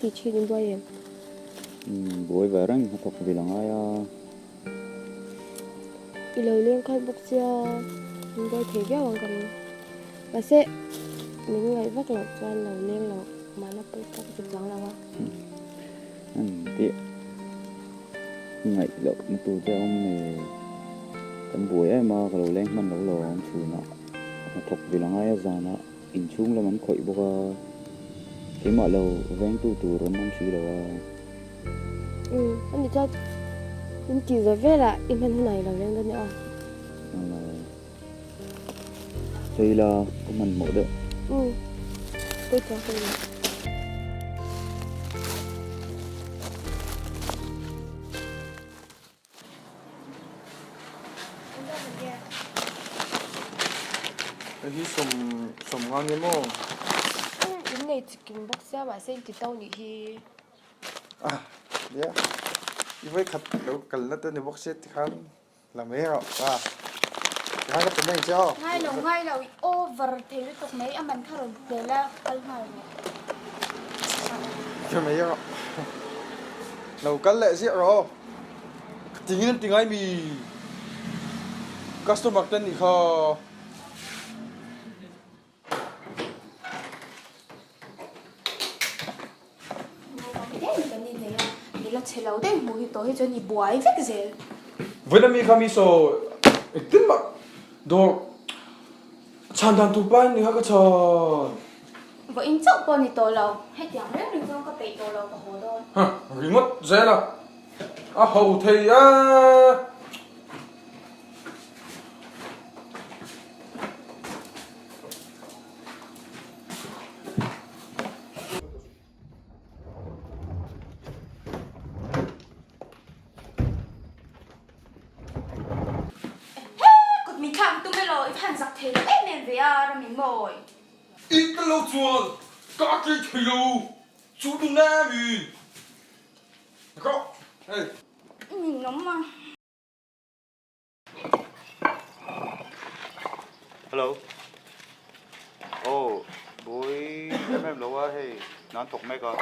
tih thin in buai em? Umm buai ve reng a thawk vil a ngai a. I lo leng khat bawk sia in buai thei viau ang ka ring. Mahse min ngaih vak loh chuan lo leng lo mahna pawi pawh ka ti chuang lo a. An tih ngaih loh na tur te a awm nge kan buai em a ka lo leng hman lo lawm chhunah hnathawk vil a ngai a zanah inchhung lam an khawih bawk a keimah lo vengtu tur an awm si lo a. Umm ani chuan in tih zawh velah i hman hunah i lo leng dawn nia aw. Sawi la ka hmanhmawh deuh. Umm pawi chuang ka ni. Hei hi sawm sawm nga nia maw? Umm in nei chikim bawk sia mahse in ti to nih hi. Ah nia i vawikhat lo kalna te ni bawk sia tikhan La mai rawh a. Ngai ka tum reng che aw. Ngai lo ngai lo i over thei lutuk mai a man kha rawn tel a kal nghal rawh. Ka mai rawh. Lo kal leh ziah rawh aw. Ka tingin an ti ngai mi. Customer te an nih kha. Vawiin ami kha mi saw engtin mah dawr chhan dan tur pa in ni kha ka chhan. Vawiin chauh pawh ni tawh lo, hetiang reng reng chuan ka peih tawh lo ka haw dawn. Huh, ringawt zel a, a ho thei a. Kut min thlak tum elaw i va han zak thei lo em em ve a Rami mawi. I ka lo chuan ka a tlei thei lo chu dun em i. Ka hei. Ninawm a. Hello. Oh, buai em em lo a hei nan thawk mek a.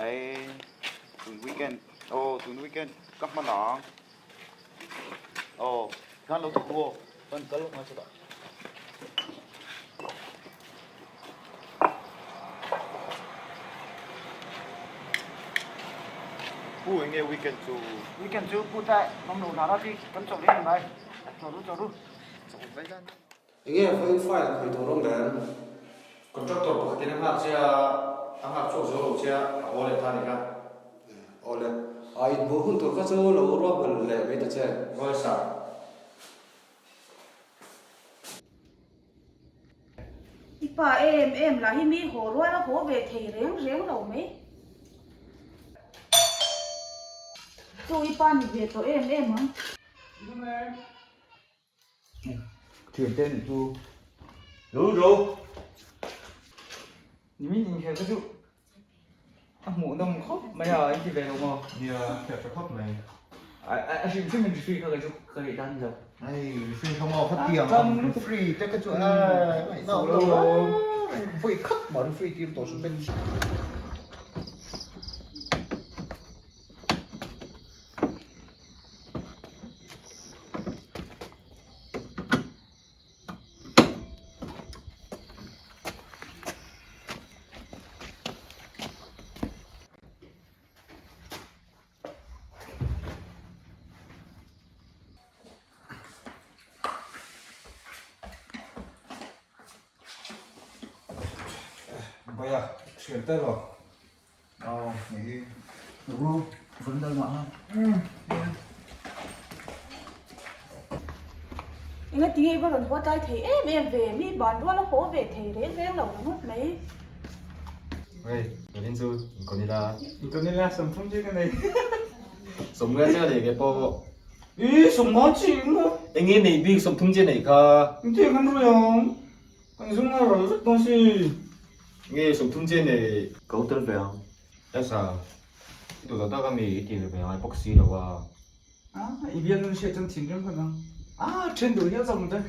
Ei, tun weekend, oh tun weekend ka hman ang. Oh, khan lo thawk ru aw, kan kal lawk ngai chutah. Pu eng nge weekend chu? Weekend chu pu ta awm lo hna chi kan chawlh hi ni mai. Chawlh ru chawlh ru. Enge vawiin file a khawih tur awm em? Contractor pakhatin a nghak che a, a nghak chhuak zo lo che a, a haw leh ta a ni kha. Awle, a inhmuh hun tur kha chu lo ruahman leh mai ta che. Ngawi sa. I pa em em lah hi mi haw rual a haw ve thei reng reng lo mai. Chu i pa ni ve tawh em em ang. Thian te nih chu lo ro. Nimin inkhel ka duh. A hmuh nawm khawp mai a, in ti ve lo maw? Nia, a hriat tha khawp mai. A hrim hrim in referee kha kei chu ka ngaih dan ni lo. Hei, referee kha maw khatiang ang referee te kha chu a ngaihna awm lo a, vawi khat mah referee tir tawh suh bench. Baya, thian te lo. Aw, ni hi. Ru, vun dal mah ha. Enga tinge i va rawn haw tlai thei em em ve, mi ban rual a haw ve thei reng reng lo ringawt mai. Hei, Nalin chu inkawn ila. Inkawn ila, sawmthum che ka nei. Sawmnga che ka nei ke pawh. Ih, sawmnga chi emaw. Enge nei bik sawmthum che nei kha. Engti kan rui ang, kan zung a ral vek dawn si. Nge sawmthum che nei. Ka u tel ve ang. Esa, i duh lo tak ami i ti ve ngai bawk si lo a. A, i bialnu hriat chuan thinrim khawp ang. A, then duh hial zawk ang che.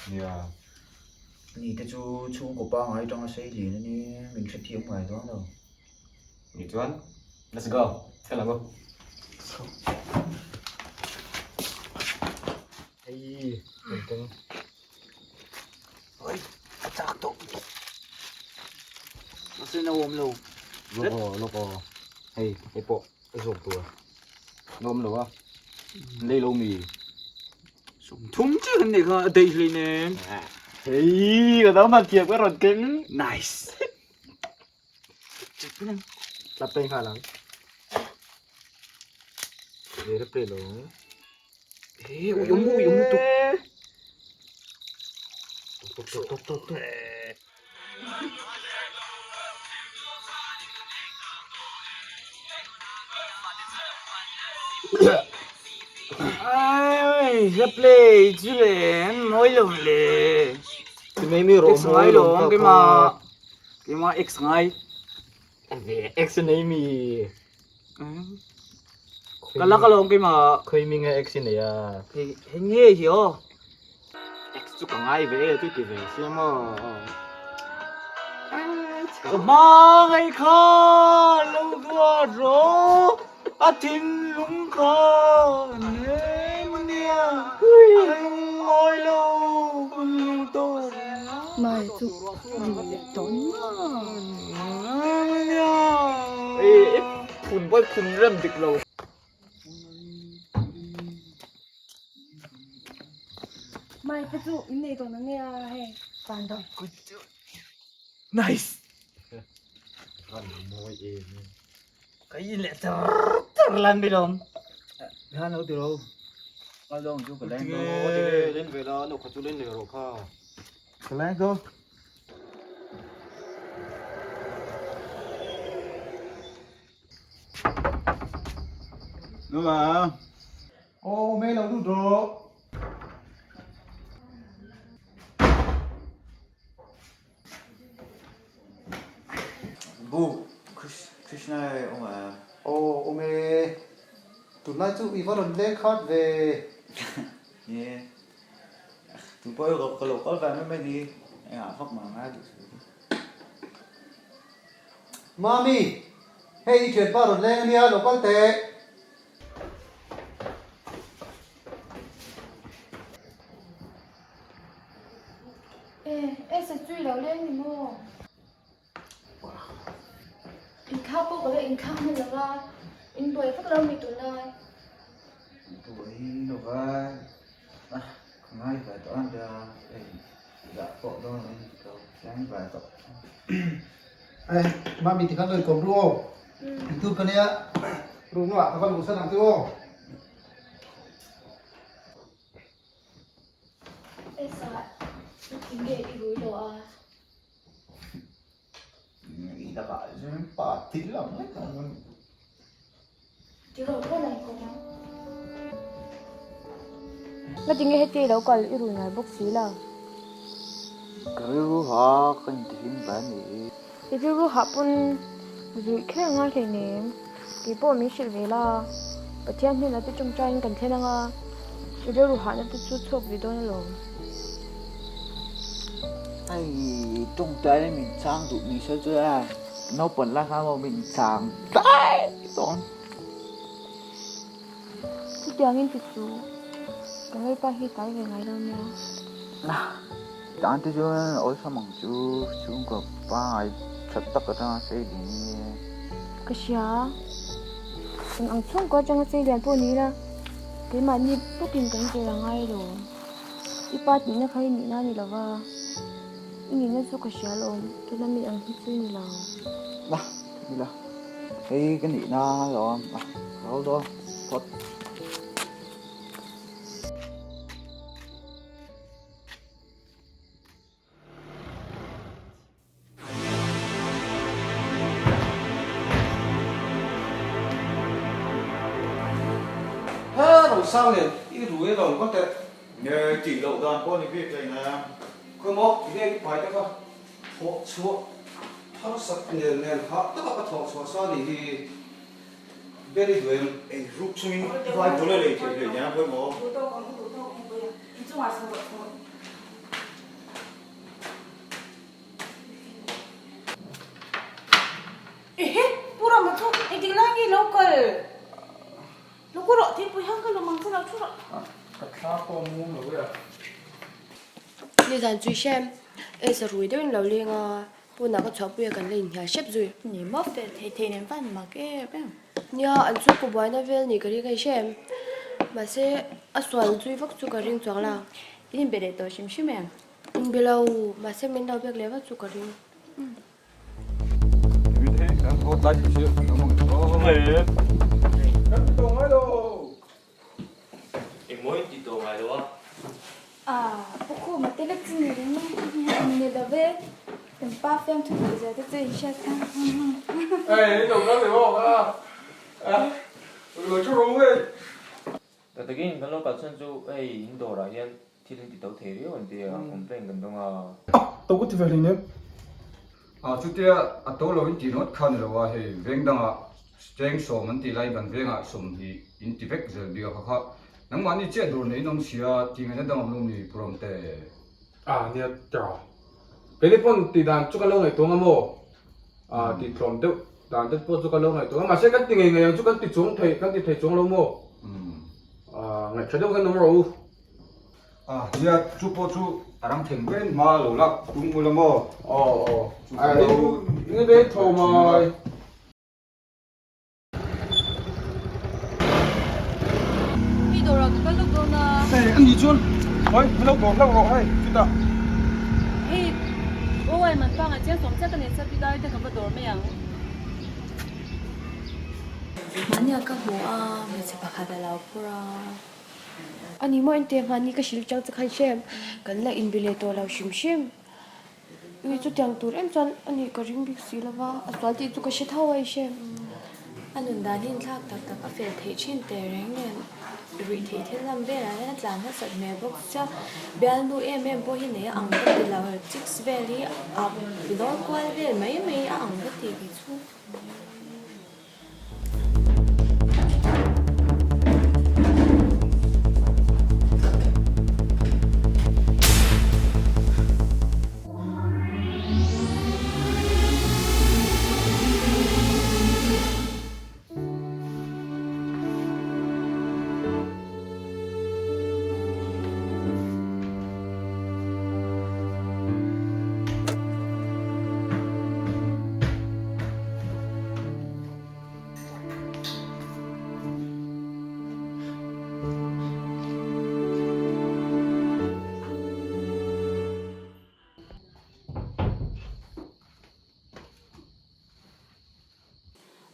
Nia. Ni te chu chhungkaw pangngai atanga sei lian a nia, min hrethiam ngai dawn lo. Ni chuan let's go, kal ang u. Let's go. Hei, kan keng. Oi, a chak tawh. Mahse na awm lo. Lawk aw, lawk aw. Hei, hei pawh a zawk tur. Na awm lo a. Lei lo mi. 30 chiah kan neih kha a daih hlei nen. Hei, ka dang hman thiam ka rawn keng. Nice. Tla play nghal ang. Ve play lo. He, ui awm ui awm lutuk. Tok tok tok tok tok. Ai, la play chu le, an mawi lo le. Ti mai mi rawh X ngai lo, keima keima X ngai. Ve X nei mi. Ka la ka lawm keima. Khoi mi nge X nei a. Hei hei nge hi aw. X chu ka ngai ve e chu ti ve sia maw. Ka hmangaih kha lo duat rawh a thinlung kha nem nia a lungawi lo lung tawh reng a. Mai chu lui leh tawh nia. Ei phun pawh phun rem dik lo. Mai te chu in nei tawh na nge a hei van dawn. Nice. Van mawi em em. Ka in leh char char lan mi lawm. Khan lo ti ro. Kal dawng chu ka leng Tinge len ve la no kha chu len leh rawh kha. Ka leng dawn. Nula. Aw me lo lut rawh. Bu Krishna e awm a. Aw awm e. Tunlai chu i va rawn leng khat ve. Ni e. Tu pawh i ka lo kal ve mai mai ni. Engah vak mah ngai duh suh. Mami, hei i thianpa rawn leng ania lo kal teh. E, e sa chui lo leng ni maw? Inthla pawh ka la inthla hman lo va, in buai vak lo mi tunlai. Buai lo va, a ka ngai ve tawh a nia, hei dah pawh dawn lo in ka thleng ve tawh. E, mami tikhan lo inkawm ru aw, intur ka nia, room lamah ka va luhsan ang chu aw. Esa, tinge i rui lo a? I lakah chuan pa thil ang lek ang a ni. Tiraw pawn an kawm a. Nga tinge heti i lo kal i rui ngai bawk si la? Ka rilru ha ka intihlim ve a ni. I rilru hah pawn zuih kher a ngai hleinem, kei pawh min hrilh ve la, Pathian hnenah te tawngtaiin kan thlen anga, i rilru hahna te chu chhuak ve dawn alawm. Hei tawngtaina min chang duh ni se chu a, naupang lai khan pawh min chang daih dawn. Chutiangin ti chu ka Lalpa hi tlai ve ngai lo nia. Tan te chuan awlsam ang chu chhungkaw pangngai tha tak atanga sei lian i nia. Ka hria, eng ang chhungkaw atanga sei lian pawh ni ila keimahni bawkin kan zir a ngai lo. I pa tihna kha i nihna a ni lo va, i nihna chu ka hria alawm, tuna mi ang hi chu i ni lo. La, ni la, hei ka nihna alawm, a hold on phawt. Ha Rosang nen i rui alawm ka teh. Nge tih loh dan pawh ni bik hlei na. Khawi maw ti nge i pai te kha thawh chhuah harsat nen nen hah taka ka thawh chhuah sa ni hi ber i duh em. Ei ruk chungin vai bul a lei theih hlei nia khawi maw. Duh tawk ang, duh tawk ang puia. Inchungah chho rawh chho. Thu rawh, thingpui hang ka lawm ang che lo thu rawh. Ka thla pawh a mum lo e a. Nizan chu i hrem, e sarui deuhin lo leng a, pawnah ka chhuahpui a kan la inhnial hrep zui. Ni maw fel thei thei nen van mak em em. Nia, an chu ka buaina vel nih ka ring a i hrem, mahse a sual zui vak chu ka ring chuang la. In inbe leh tawh hrim hrim em? Inbe lo, mahse min lo bek leh vat chu ka ring. Takin kan lo kal chhan chu hei in dawrah hian thil in ti to thei riau an ti a, complaint kan dawng a. A to ka ti ve hlei nem. A chutia a to lo in ti ringawt kha ni lo a, hei veng dangah cheng sawm an tih laiin kan vengah 20 in ti vek zel bik a kha kha nangmahni chiah dawr nei in awm sia tih ngaihna dang awm lo ni Pu Ramte. A nia ta. Keini pawn tih dan chu ka lo ngaihtuah ang a maw? A tih tlawm deuh dan te pawh chu ka lo ngaihtuah a, mahse kan ti ngei ngei ang chu kan ti chuang thei kan ti thei chuang lo maw? A ngaihṭha deuh khan awm rawh u. A nia chu pawh chu a rang theng ber in hma lo lak tum ula maw? Aw aw a eng eng tho mai. Mi dawrah ka kal lawk dawn a. Hei a nih chuan hawi min lo dawr hlauh rawh hei chutah. Hei aw ai man pangai chiang sawm chiah ka nei sap i dai te ka va dawr mai ang. Mahnia ka hmu a, hmeichhe pakhat a lo phur a. A ni maw ente mahni ka hrilh chang che khan hrem kan la inbe leh tawh lo hrim hrim. Ui chutiang tur em chuan a nih ka ring bik si lova, a sual tih chu ka hre tho a i hre. A nun dan hi inthlak tak tak a fel theih thin teh reng nen ruih theih thil lam velah hian a tlan hmasat hmel bawk sia, bialnu em em pawh hi nei a ang ka ti lo, chicks vel hi a lawr kual vel mai mai a ang ka ti kei chu.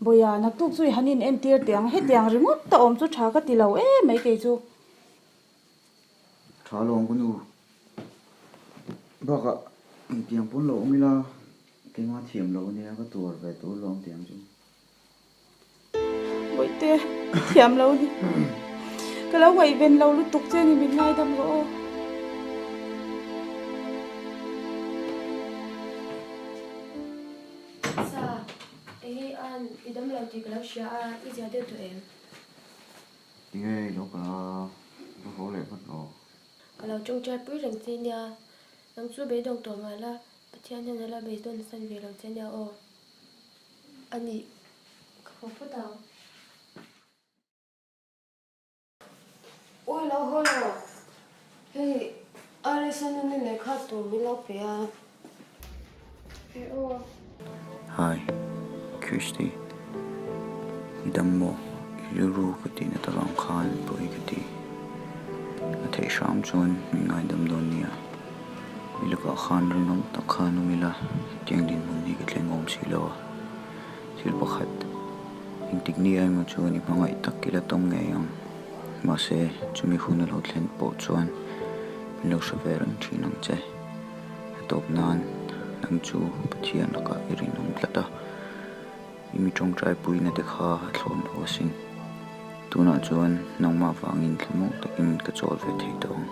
Bawiha, naktuk chu i han in entir teh ang, hetiang ringawt a awm chu tha ka ti lo em mai kei chu. Tha lo ang ka nu. Bakah engtiang pawn lo awm ila keimah thiam lo ania ka tuar ve tur lo ang tiang chu. Bawihte, thiam lo ni. Ka lo ngaihven lo lutuk che ni min ngaidam rawh aw. Sa, enge an i dam lo tih ka lo hria a, i zia deuh tawh em? Tinge i lo kal a, va haw leh vat rawh. Ka lo tawngtai pui reng che nia, nang chu beidawng tawh mah la, Pathian hian a la beidawn san ve lo che nia aw. A nih, ka haw phawt ang. Awi lo haw lo, hei Arisa nuna lehkha tur min lo pe a. E aw. Hi, Christy. I dam maw? I rilru ka tihna ta vang khan pawi ka ti. A theih hram chuan min ngaidam dawn nia. I lakah khan rinawm tak khan awm ila, hetiang dinhmun hi ka thleng awm si lo a. Thil pakhat, engtik ni emaw chuan i hmangaih tak ila tawng ngei ang. Mahse, chumi hun a lo thlen pawh chuan min lo hre ve reng thin ang che. A tawp nan, nang chu Pathian lakah i rinawm tlat a, i mi tawngtai puina te kha a thlawn lo asin. Tunah chuan nangmah vangin thlamuang takin ka chawl ve thei tawh ang.